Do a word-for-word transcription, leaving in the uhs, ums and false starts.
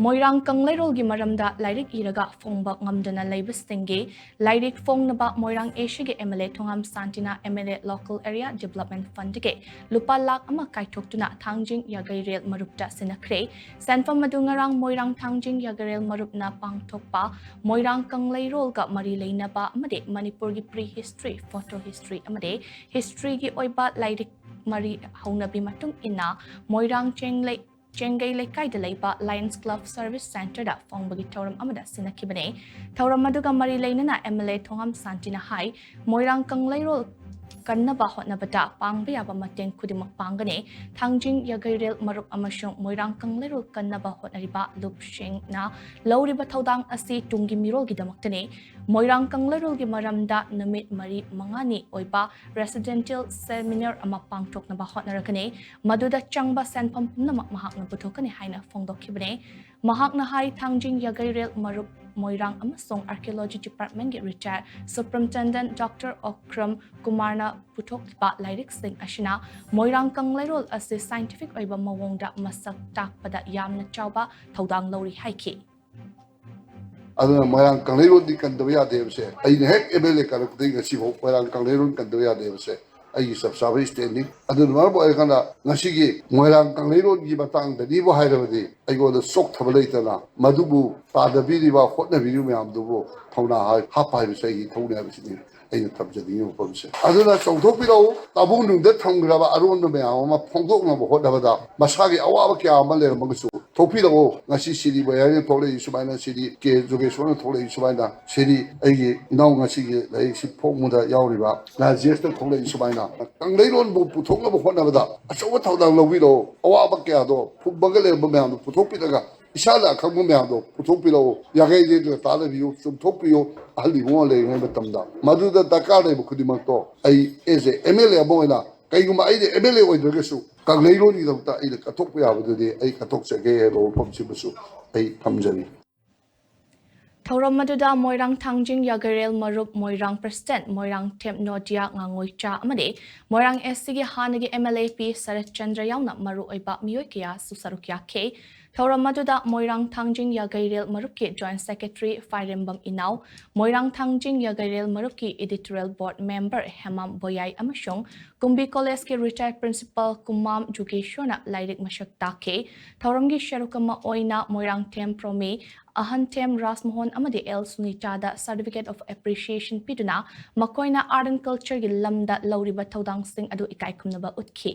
ꯃꯣꯏꯔꯥꯡ ꯀꯪꯂꯩꯔꯣꯜꯒꯤ ꯃꯔꯝꯗ ꯂꯥꯏꯔꯤꯛ ꯏꯔꯒ ꯐꯣꯡꯕ ꯉꯝꯗꯅ ꯂꯩꯕꯁꯤꯡꯒꯤ ꯂꯥꯏꯔꯤꯛ ꯐꯣꯡꯅꯕ ꯃꯣꯏꯔꯥꯡ ꯑꯦꯁꯤꯒꯤ ꯑꯦꯝ ꯑꯦꯜ ꯑꯦ ꯊꯣꯉꯥꯝ ꯁꯥꯟꯇꯤꯅ M L A local area development ꯐꯟꯗꯒꯤ ꯂꯨꯄꯥ ꯂꯥꯈ ꯑꯃ ꯀꯥꯏꯊꯣꯛꯇꯨꯅ ꯊꯥꯡꯖꯤꯡ ꯌꯥꯒꯩꯔꯦꯜ ꯃꯔꯨꯞꯇ ꯁꯤꯟꯅꯈ꯭ꯔꯦ꯫ ꯁꯦꯟꯐꯝ ꯑꯗꯨ ꯉꯔꯥꯡ ꯃꯣꯏꯔꯥꯡ ꯊꯥꯡꯖꯤꯡ ꯌꯥꯒꯩꯔꯦꯜ ꯃꯔꯨꯞꯅ ꯄꯥꯡꯊꯣꯛꯄ ꯃꯣꯏꯔꯥꯡ ꯀꯪꯂꯩꯔꯣꯜꯒ ꯃꯔꯤ ꯂꯩꯅꯕ ꯑꯃꯗꯤ ꯃꯅꯤꯄꯨꯔꯒꯤ ꯄ꯭ꯔꯤ ꯍꯤꯁꯇ꯭ꯔꯤ, ꯐꯣꯇꯣ ꯍꯤꯁꯇ꯭ꯔꯤ ꯑꯃꯗꯤ ꯍꯤꯁꯇ꯭ꯔꯤꯒꯤ ꯑꯣꯏꯕ ꯂꯥꯏꯔꯤꯛ ꯃꯔꯤ ꯍꯧꯅꯕꯤ ꯃꯇꯨꯡ ꯏꯟꯅ ꯃꯣꯏꯔꯥꯡ ꯆꯦꯡꯂꯩ ꯆꯦꯡꯒꯩ ꯂꯩꯀꯥꯏꯗ ꯂꯩꯕ ꯂꯥꯌꯟꯁ ꯀ꯭ꯂꯕ ꯁꯔꯚꯤꯁ ꯁꯦꯟꯇꯔꯗ ꯐꯣꯡꯕꯒꯤ ꯊꯧꯔꯝ ꯑꯃꯗ ꯁꯤꯟꯅꯈꯤꯕꯅꯤ꯫ ꯊꯧꯔꯝ ꯑꯗꯨꯒ ꯃꯔꯤ ꯂꯩꯅꯅ ꯑꯦꯝ ꯑꯦꯜ ꯑꯦ ꯊꯣꯉꯥꯝ ꯁꯥꯟꯇꯤꯅ ꯍꯥꯏ, ꯃꯣꯏꯔꯥꯡ ꯀꯪꯂꯩꯔꯣꯜ ꯀꯟꯅꯕ ꯍꯣꯠꯅꯕꯗ ꯄꯥꯡꯕ ꯌꯥꯕ ꯃꯇꯦꯡ ꯈꯨꯗꯤꯡꯃꯛ ꯄꯥꯡꯒꯅꯤ꯫ ꯊꯥꯡꯖꯤꯡ ꯌꯥꯒꯩꯔꯦꯜ ꯃꯔꯨꯞ ꯑꯃꯁꯨꯡ ꯃꯣꯏꯔꯥꯡ ꯀꯪꯂꯩꯔꯣꯜ ꯀꯟꯅꯕ ꯍꯣꯠꯅꯔꯤꯕ ꯂꯨꯞꯁꯤꯡꯅ ꯂꯧꯔꯤꯕ ꯊꯧꯗꯥꯡ ꯑꯁꯤ ꯇꯨꯡꯒꯤ ꯃꯤꯔꯣꯜꯒꯤꯗꯃꯛꯇꯅꯤ꯫ ꯃꯣꯏꯔꯥꯡ ꯀꯪꯂꯩꯔꯣꯜꯒꯤ ꯃꯔꯝꯗ ꯅꯨꯃꯤꯠ ꯃꯔꯤ ꯃꯉꯥꯅꯤ ꯑꯣꯏꯕ ꯔꯦꯁꯤꯗꯦꯟꯇꯤꯌꯦꯜ ꯁꯦꯃꯤꯅꯥꯔ ꯑꯃ ꯄꯥꯡꯊꯣꯛꯅꯕ ꯍꯣꯠꯅꯔꯛꯀꯅꯤ꯫ ꯃꯗꯨꯗ ꯆꯪꯕ ꯁꯦꯟꯐꯝ ꯄꯨꯝꯅꯃꯛ ꯃꯍꯥꯛꯅ ꯄꯨꯊꯣꯛꯀꯅꯤ ꯍꯥꯏꯅ ꯐꯣꯡꯗꯣꯛꯈꯤꯕꯅꯤ꯫ ꯃꯍꯥꯛꯅ ꯍꯥꯏ, ꯊꯥꯡꯖꯤꯡ ꯌꯥꯒꯩꯔꯦꯜ ꯃꯔꯨꯞ ꯃꯣꯏꯔꯥꯡ ꯑꯃꯁꯨꯡ ꯑꯥꯔꯀꯤꯑꯣꯂꯣꯖꯤ ꯗꯤꯄꯥꯔꯠꯃꯦꯟꯒꯤ ꯔꯤꯇꯥꯌꯔ ꯁꯨꯄ꯭ꯔꯤꯟꯇꯦꯟꯗꯦꯟꯠ ꯗꯣꯛꯇꯔ ꯑꯣꯀ꯭ꯔꯝ ꯀꯨꯃꯥꯔꯅ ꯄꯨꯊꯣꯛꯂꯤꯕ ꯂꯥꯏꯔꯤꯛꯁꯤꯡ ꯑꯁꯤꯅ ꯃꯣꯏꯔꯥꯡ ꯀꯪꯂꯩꯔꯣꯜ ꯑꯁꯤ ꯁꯥꯏꯟꯇꯤꯐꯤꯛ ꯑꯣꯏꯕ ꯃꯑꯣꯡꯗ ꯃꯁꯛ ꯇꯥꯛꯄꯗ ꯌꯥꯝꯅ ꯆꯥꯎꯕ ꯊꯧꯗꯥꯡ ꯂꯧꯔꯤ ꯍꯥꯏꯈꯤ꯫ ꯑꯗꯨꯅ ꯃꯣꯏꯔꯥꯡ ꯀꯪꯂꯩꯔꯣꯜꯗꯤ ꯀꯟꯗꯕ ꯌꯥꯗꯦ ꯍꯥꯏꯕꯁꯦ ꯑꯩꯅ ꯍꯦꯛ ꯑꯦꯝ ꯑꯦꯜ ꯑꯦ ꯀꯥꯔꯛꯄꯗꯒꯤ ꯉꯁꯤꯐꯥꯎ ꯃꯣꯏꯔꯥꯡ ꯀꯪꯂꯩꯔꯣꯜ ꯀꯟꯗꯕ ꯌꯥꯗꯦ ꯍꯥꯏꯕꯁꯦ ꯑꯩꯒꯤ ꯆꯞ ꯆꯥꯕ ꯏꯁꯇꯦꯟꯅꯤ꯫ ꯑꯗꯨꯅ ꯃꯔꯝ ꯑꯣꯏꯔꯀꯥꯟꯗ ꯉꯁꯤꯒꯤ ꯃꯣꯏꯔꯥꯡ ꯀꯪꯂꯩꯔꯣꯜꯒꯤ ꯃꯇꯥꯡꯗꯅꯤꯕꯨ ꯍꯥꯏꯔꯕꯗꯤ ꯑꯩꯉꯣꯟꯗ ꯆꯣꯛꯊꯕ ꯂꯩꯇꯅ ꯃꯗꯨꯕꯨ ꯇꯥꯟꯅꯕꯤꯔꯤꯕ, ꯍꯣꯠꯅꯕꯤꯔꯤꯕ ꯃꯌꯥꯝꯗꯨꯕꯨ ꯊꯧꯅꯥ ꯍꯥꯞꯄ ꯍꯥꯏꯕꯁꯦ ꯑꯩꯒꯤ ꯏꯊꯧꯅꯤ ꯍꯥꯏꯕꯁꯤꯅꯤ ꯑꯩꯅ ꯊꯝꯖꯅꯤꯡꯉꯤꯕ ꯋꯥꯐꯝꯁꯦ꯫ ꯑꯗꯨꯅ ꯆꯥꯎꯊꯣꯛꯄꯤꯔꯛꯎ, ꯇꯥꯕꯨꯡꯅꯨꯡꯗ ꯊꯝꯈ꯭ꯔꯕ ꯑꯔꯣꯟꯕ ꯃꯌꯥꯝ ꯑꯃ ꯐꯣꯡꯗꯣꯛꯅꯕ ꯍꯣꯠꯅꯕꯗ ꯃꯁꯥꯒꯤ ꯑꯋꯥꯕ ꯀꯌꯥ ꯑꯃ ꯂꯩꯔꯝꯃꯒꯁꯨ ꯊꯣꯛꯄꯤꯔꯛꯎ꯫ ꯉꯁꯤ ꯁꯤꯗꯤ ꯕꯣꯌꯥꯔꯤꯅ ꯊꯣꯛꯂꯛꯏ ꯁꯨꯃꯥꯏꯅ, ꯁꯤꯗꯤ ꯀꯦ ꯖꯣꯒꯦꯁꯣꯔꯅ ꯊꯣꯛꯂꯛꯏ ꯁꯨꯃꯥꯏꯅ, ꯁꯤꯗꯤ ꯑꯩꯒꯤ ꯏꯅꯥꯎ ꯉꯁꯤꯒꯤ ꯂꯥꯏꯔꯤꯛꯁꯤ ꯐꯣꯡꯕꯗ ꯌꯥꯎꯔꯤꯕ ꯔꯥꯖꯦꯁꯅ ꯊꯣꯛꯂꯛꯏ ꯁꯨꯃꯥꯏꯅ꯫ ꯀꯪꯂꯩꯔꯣꯟꯕꯨ ꯄꯨꯊꯣꯛꯅꯕ ꯍꯣꯠꯅꯕꯗ ꯑꯆꯧꯕ ꯊꯧꯗꯥꯡ ꯂꯧꯕꯤꯔꯛꯎ꯫ ꯑꯋꯥꯕ ꯀꯌꯥꯗꯣ ꯐꯨꯝꯕꯒ ꯂꯩꯔꯝꯕ ꯃꯌꯥꯝꯗꯣ ꯄꯨꯊꯣꯛꯄꯤꯔꯒ ꯏꯁꯥꯅ ꯑꯈꯪꯕ ꯃꯌꯥꯝꯗꯣ ꯄꯨꯊꯣꯛꯄꯤꯔꯛꯎ꯫ ꯌꯥꯒꯩꯗ ꯇꯥꯟꯅꯕꯤꯌꯨ, ꯆꯨꯝꯊꯣꯛꯄꯤꯌꯨ꯫ ꯑꯍꯜ ꯏꯕꯨꯡꯉꯣ ꯂꯩꯔꯤꯉꯩ ꯃꯇꯝꯗ ꯃꯗꯨꯗ ꯗꯔꯀꯥꯔ ꯂꯩꯕ ꯈꯨꯗꯤꯡꯃꯛꯇꯣ ꯑꯩ as a M L A ꯑꯃ ꯑꯣꯏꯅ, ꯀꯩꯒꯨꯝꯕ ꯑꯩꯅ M L A ꯑꯣꯏꯗ꯭ꯔꯒꯁꯨ ꯀꯪꯂꯩꯔꯣꯟꯒꯤꯗꯃꯛꯇ ꯑꯩꯅ ꯀꯠꯊꯣꯛꯄ ꯌꯥꯕꯗꯨꯗꯤ ꯑꯩ ꯀꯠꯊꯣꯛꯆꯒꯦ ꯍꯥꯏꯕ ꯋꯥꯐꯝꯁꯤꯃꯁꯨ ꯑꯩ ꯊꯝꯖꯔꯤ꯫ ꯊꯧꯔꯝ ꯑꯗꯨꯗ ꯃꯣꯏꯔꯥꯡ ꯊꯥꯡꯖꯤꯡ ꯌꯥꯒꯩꯔꯦꯜ ꯃꯔꯨꯞ, ꯃꯣꯏꯔꯥꯡ ꯄ꯭ꯔꯁꯤꯗꯦꯟꯠ, ꯃꯣꯏꯔꯥꯡꯊꯦꯝ ꯅꯣꯗꯤꯌꯥ ꯉꯥꯉꯣꯏꯆꯥ ꯑꯃꯗꯤ ꯃꯣꯏꯔꯥꯡ ꯑꯦꯁ ꯁꯤꯒꯤ ꯍꯥꯟꯅꯒꯤ ꯑꯦꯝ ꯑꯦꯜ ꯑꯦ ꯄꯤ ꯁꯔꯠ ꯆꯟꯗ꯭ꯔ ꯌꯥꯎꯅ ꯃꯔꯨꯑꯣꯏꯕ ꯃꯤꯑꯣꯏ ꯀꯌꯥꯁꯨ ꯁꯔꯨꯛ ꯌꯥꯈꯤ꯫ ꯊꯧꯔꯝ ꯑꯗꯨꯗ ꯃꯣꯏꯔꯥꯡ ꯊꯥꯡꯖꯤꯡ ꯌꯥꯒꯩꯔꯦꯜ ꯃꯔꯨꯞꯀꯤ ꯖꯣꯏꯟꯠ ꯁꯦꯀ꯭ꯔꯦꯇꯔꯤ ꯐꯥꯏꯔꯦꯝꯕꯝ ꯏꯅꯥꯎ, ꯃꯣꯏꯔꯥꯡ ꯊꯥꯡꯖꯤꯡ ꯌꯥꯒꯩꯔꯦꯜ ꯃꯔꯨꯞꯀꯤ ꯏꯗꯤꯇꯣꯔꯤꯌꯦꯜ ꯕꯣꯔꯗ ꯃꯦꯝꯕꯔ ꯍꯦꯃꯥꯝ ꯕꯣꯌꯥꯏ ꯑꯃꯁꯨꯡ ꯀꯨꯝꯕꯤ ꯀꯣꯂꯦꯖꯀꯤ ꯔꯤꯇꯥꯌꯔꯗ ꯄ꯭ꯔꯤꯟꯁꯤꯄꯥꯜ ꯀꯨꯃꯥꯝ ꯖꯨꯒꯦꯁ꯭ꯋꯔꯅ ꯂꯥꯏꯔꯤꯛ ꯃꯁꯛ ꯇꯥꯛꯈꯤ꯫ ꯊꯧꯔꯝꯒꯤ ꯁꯔꯨꯛ ꯑꯃ ꯑꯣꯏꯅ ꯃꯣꯏꯔꯥꯡꯊꯦꯝ ꯄ꯭ꯔꯣꯃꯤ, ꯑꯍꯟꯊꯦꯝ ꯔꯥꯖꯃꯣꯍꯟ ꯑꯃꯗꯤ ꯑꯦꯜ ꯁꯨꯅꯤꯇꯥꯗ certificate of appreciation ꯄꯤꯗꯨꯅ ꯃꯈꯣꯏꯅ art and cultureꯒꯤ ꯂꯝꯗ ꯂꯧꯔꯤꯕ ꯊꯧꯗꯥꯡꯁꯤꯡ ꯑꯗꯨ ꯏꯀꯥꯏ ꯈꯨꯝꯅꯕ ꯎꯠꯈꯤ꯫